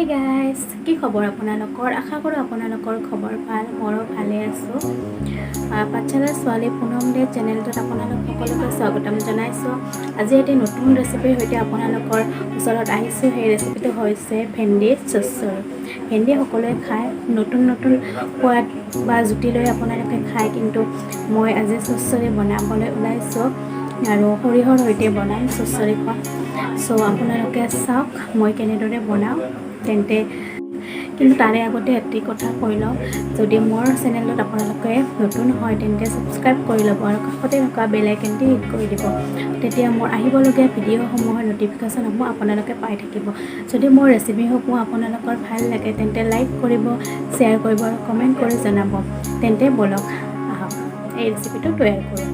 Guys, কি খবৰ আপোনালোকৰ? আশা কৰোঁ আপোনালোকৰ খবৰ ভাল। মোৰো ভালে আছোঁ। পাঠশালাৰ ছোৱালী পুনম দে চেনেলটোত আপোনালোক সকলোকে স্বাগতম জনাইছোঁ। আজি এটি নতুন ৰেচিপিৰ সৈতে আপোনালোকৰ ওচৰত আহিছোঁ। সেই ৰেচিপিটো হৈছে ভেন্দি চচ্চৰি। ভেন্দি সকলোৱে খায়, নতুন নতুন সোৱাদ বা জুতি লৈ আপোনালোকে খায়। কিন্তু মই আজি চচ্চৰি বনাবলৈ ওলাইছোঁ আৰু সৰিয়হৰ সৈতে বনাম চচ্চৰিখন। চ' আপোনালোকে চাওক মই কেনেদৰে বনাওঁ। তেন্তে কিন্তু তাৰে আগতে এটি কথা কৈ লওঁ, যদি মোৰ চেনেলত আপোনালোকে নতুন হয়, তেন্তে ছাবস্ক্ৰাইব কৰি ল'ব আৰু কাষতে থকা বেল আইকনটি হিট কৰি দিব। তেতিয়া মোৰ আহিবলগীয়া ভিডিঅ'সমূহৰ ন'টিফিকেশ্যনসমূহ আপোনালোকে পাই থাকিব। যদি মোৰ ৰেচিপিসমূহ আপোনালোকৰ ভাল লাগে, তেন্তে লাইক কৰিব, শ্বেয়াৰ কৰিব আৰু কমেণ্ট কৰি জনাব। তেন্তে ব'লক, আহক, এই ৰেচিপিটো তৈয়াৰ কৰোঁ।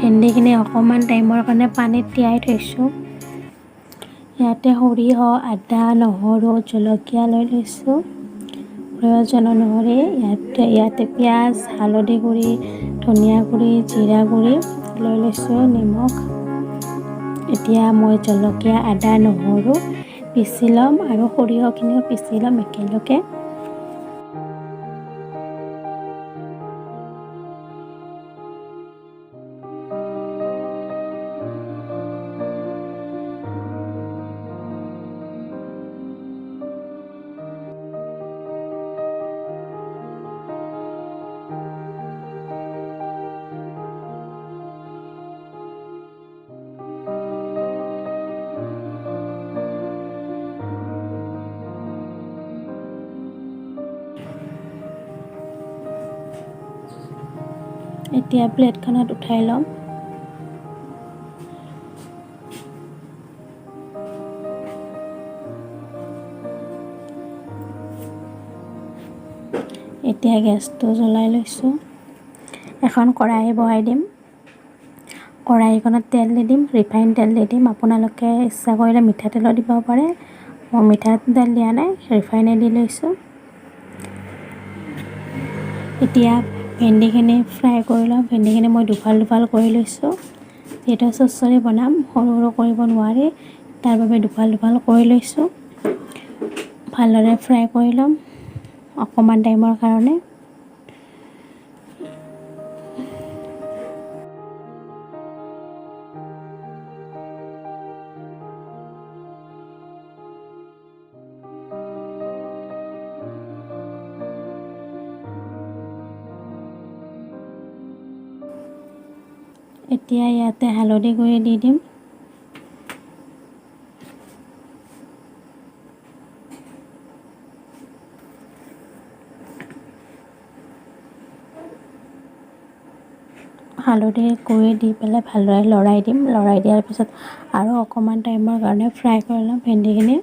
ভেন্দিখিনি অকণমান টাইমৰ কাৰণে পানীত তিয়াই থৈছোঁ। ইয়াতে সৰিয়হ, আদা, নহৰু, জলকীয়া লৈ লৈছোঁ প্ৰয়োজন অনুসৰি। ইয়াতে পিঁয়াজ, হালধি গুড়ি, ধনিয়া গুড়ি, জিৰা গুড়ি লৈ লৈছোঁ, নিমখ। এতিয়া মই জলকীয়া, আদা, নহৰু পিচি ল'ম আৰু সৰিয়হখিনিও পিচি ল'ম একেলগে। এতিয়া প্লেটখনত উঠাই ল'ম। এতিয়া গেছটো জ্বলাই লৈছোঁ। এখন কড়াহী বহাই দিম। কড়াহীখনত তেল দি দিম, ৰিফাইন তেল দি দিম। আপোনালোকে ইচ্ছা কৰিলে মিঠাতেলো দিব পাৰে। মই মিঠাতেল দিয়া নাই, ৰিফাইনে দি লৈছোঁ। এতিয়া ভেন্দিখিনি ফ্ৰাই কৰি লওঁ। ভেন্দিখিনি মই দুফাল দুফাল কৰি লৈছোঁ। যিহেতু চচ্চৰি বনাম, সৰু সৰু কৰিব নোৱাৰি, তাৰ বাবে দুফাল দুফাল কৰি লৈছোঁ। ভালদৰে ফ্ৰাই কৰি ল'ম অকণমান টাইমৰ কাৰণে। এতিয়া ইয়াতে হালধি গুড়ি দি দিম। হালধি গুড়ি দি পেলাই ভালদৰে লৰাই দিম। লৰাই দিয়াৰ পিছত আৰু অকণমান টাইমৰ কাৰণে ফ্ৰাই কৰি ল'ম ভেন্দিখিনি।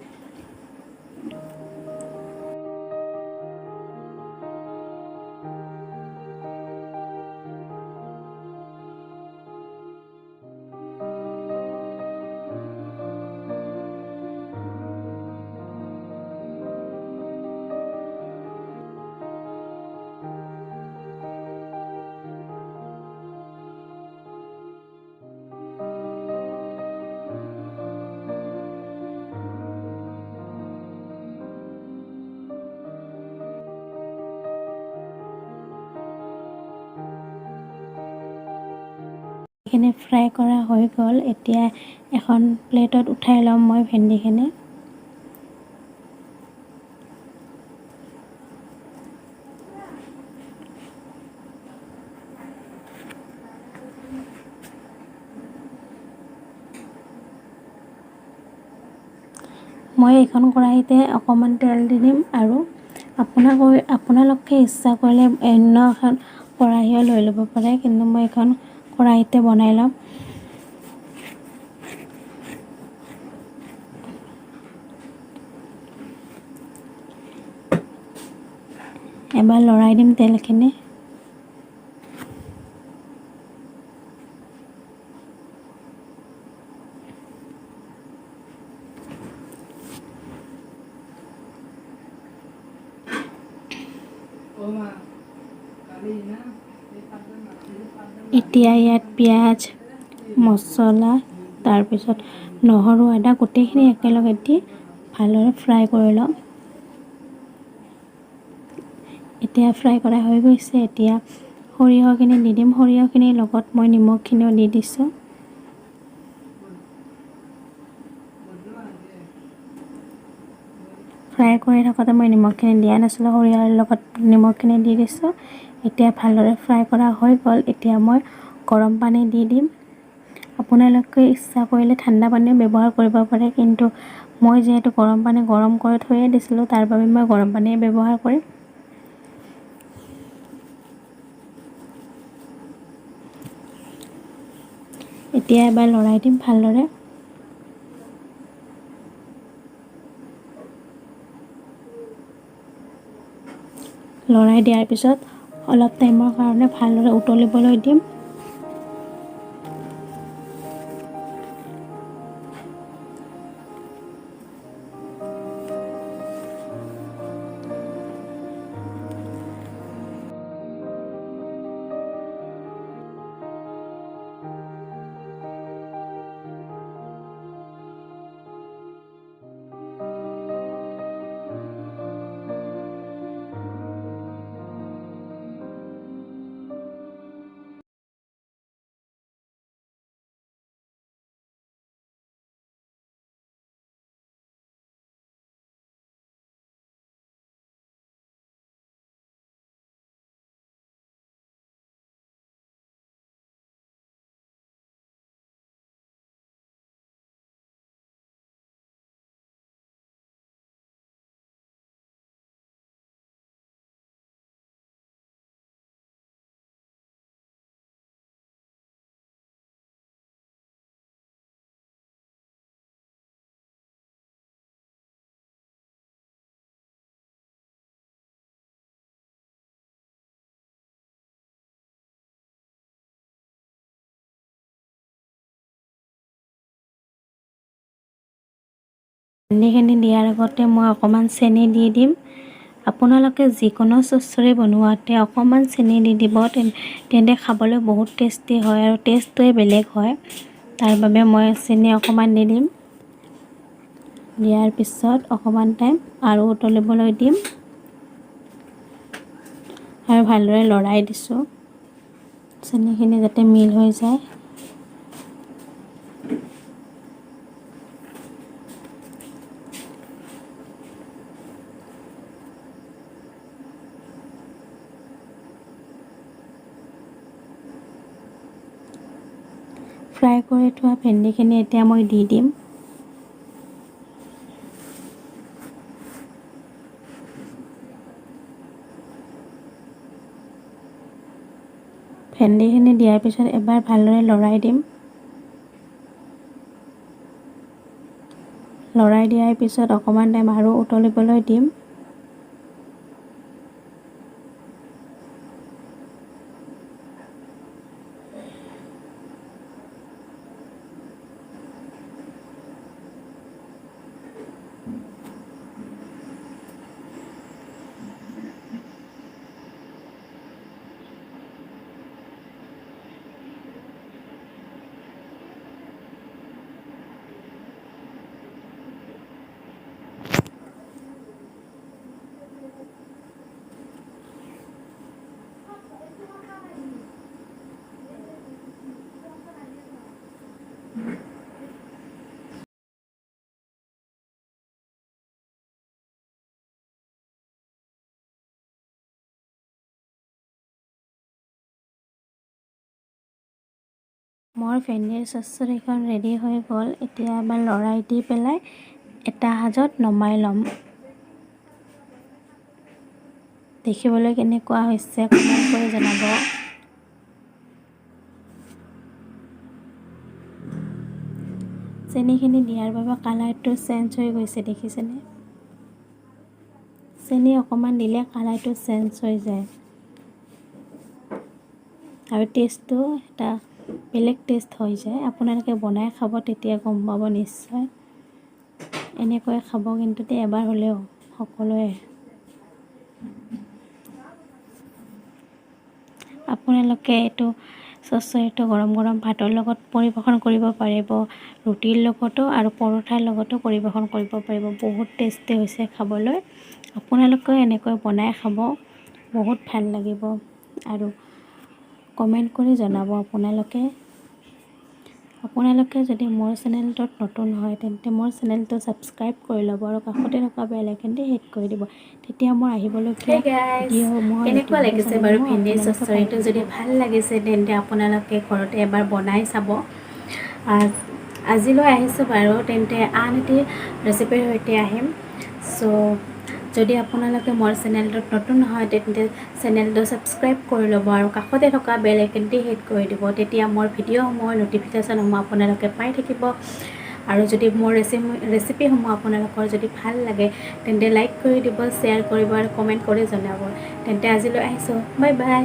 এইখিনি ফ্ৰাই কৰা হৈ গ'ল। এতিয়া এখন প্লেটত উঠাই ল'ম মই ভেন্দিখিনি। মই এইখন কড়াহীতে অকণমান তেল দি দিম আৰু আপোনালোকে ইচ্ছা কৰিলে অন্য এখন কড়াহীও লৈ ল'ব পাৰে, কিন্তু মই এইখন কড়াহীতে বনাই ল'ম। এবাৰ লৰাই দিম তেলখিনি। অ মা, কালি না। এতিয়া ইয়াত পিঁয়াজ, মছলা, তাৰপিছত নহৰু, আদা গোটেইখিনি একেলগে দি ভালদৰে ফ্ৰাই কৰি ল'ম। এতিয়া ফ্ৰাই কৰা হৈ গৈছে। এতিয়া সৰিয়হখিনি দি দিম। সৰিয়হখিনিৰ লগত মই নিমখখিনিও দি দিছোঁ। ফ্ৰাই কৰি থাকোঁতে মই নিমখখিনি দিয়া নাছিলোঁ, সৰিয়হৰ লগত নিমখখিনি দি দিছোঁ। এতিয়া ভালদৰে ফ্ৰাই কৰা হৈ গ'ল। এতিয়া মই গৰম পানী দি দিম। আপোনালোকে ইচ্ছা কৰিলে ঠাণ্ডা পানীও ব্যৱহাৰ কৰিব পাৰে, কিন্তু মই যিহেতু গৰম পানী গৰম কৰি থৈয়ে দিছিলোঁ, তাৰ বাবে মই গৰম পানীয়ে ব্যৱহাৰ কৰিম। এতিয়া এবাৰ লৰাই দিম ভালদৰে। লৰাই দিয়াৰ পিছত অলপ টাইমৰ কাৰণে ভালদৰে উতলিবলৈ দিম। ভেন্দিখিনি দিয়াৰ আগতে মই অকণমান চেনি দি দিম। আপোনালোকে যিকোনো চচ্চৰি বনোৱাতে অকণমান চেনি দি দিব, তেন্তে খাবলৈ বহুত টেষ্টি হয় আৰু টেষ্টটোৱে বেলেগ হয়। তাৰ বাবে মই চেনি অকণমান দি দিম। দিয়াৰ পিছত অকণমান টাইম আৰু উতলিবলৈ দিম আৰু ভালদৰে লৰাই দিছোঁ, চেনিখিনি যাতে মিল হৈ যায়। ফ্ৰাই কৰি থোৱা ভেন্দিখিনি এতিয়া মই দি দিম। ভেন্দিখিনি দিয়াৰ পিছত এবাৰ ভালদৰে লৰাই দিম। লৰাই দিয়াৰ পিছত অকণমান টাইম আৰু উতলিবলৈ দিম। মোৰ ভেন্দিৰ চচ্চৰিখন ৰেডি হৈ গ'ল। এতিয়া এবাৰ লৰাই দি পেলাই এটা সাজত নমাই ল'ম। দেখিবলৈ কেনেকুৱা হৈছে কমেণ্ট কৰি জনাব। চেনিখিনি দিয়াৰ বাবে কালাৰটো চেঞ্জ হৈ গৈছে, দেখিছেনে? চেনি অকণমান দিলে কালাৰটো চেঞ্জ হৈ যায় আৰু টেষ্টটো এটা বেলেগ টেষ্ট হৈ যায়। আপোনালোকে বনাই খাব, তেতিয়া গম পাব নিশ্চয়। এনেকৈ খাব কিন্তু দেই এবাৰ হ'লেও সকলোৱে। আপোনালোকে এইটো চৰচৰিটো গৰম গৰম ভাতৰ লগত পৰিৱেশন কৰিব পাৰিব, ৰুটিৰ লগতো আৰু পৰঠাৰ লগতো পৰিৱেশন কৰিব পাৰিব। বহুত টেষ্টি হৈছে খাবলৈ। আপোনালোকেও এনেকৈ বনাই খাব, বহুত ভাল লাগিব আৰু কমেণ্ট কৰি জনাব আপোনালোকে। আপোনালোকে যদি মোৰ চেনেলটোত নতুন হয়, তেন্তে মোৰ চেনেলটো ছাবস্ক্ৰাইব কৰি ল'ব আৰু কাষতে থকা বেল আইকনটি হিট কৰি দিব। তেতিয়া মোৰ আহিবলগীয়া ভিডিঅ'সমূহৰ কেনেকুৱা লাগিছে বাৰু ভেন্দিৰ আপোনালোকে পাই চৰচৰিটো? যদি থাকিব। ভাল লাগিছে, তেন্তে আপোনালোকে ঘৰতে এবাৰ বনাই চাব। আজিলৈ আহিছোঁ বাৰু তেন্তে, আন এটি ৰেচিপিৰ সৈতে আহিম। চ' যদি আপোনালোকে মোৰ চেনেলটোত নতুন হয়, তেন্তে চেনেলটো ছাবস্ক্ৰাইব কৰি ল'ব আৰু কাষতে থকা বেল আইকনটি হিট কৰি দিব। তেতিয়া মোৰ ভিডিঅ'সমূহৰ ন'টিফিকেশ্যনসমূহ আপোনালোকে পাই থাকিব। আৰু যদি মোৰ ৰেচিপিসমূহ আপোনালোকৰ যদি ভাল লাগে, তেন্তে লাইক কৰি দিব, শ্বেয়াৰ কৰিব আৰু কমেণ্ট কৰি জনাব। তেন্তে আজিলৈ আহিছোঁ, বাই বাই।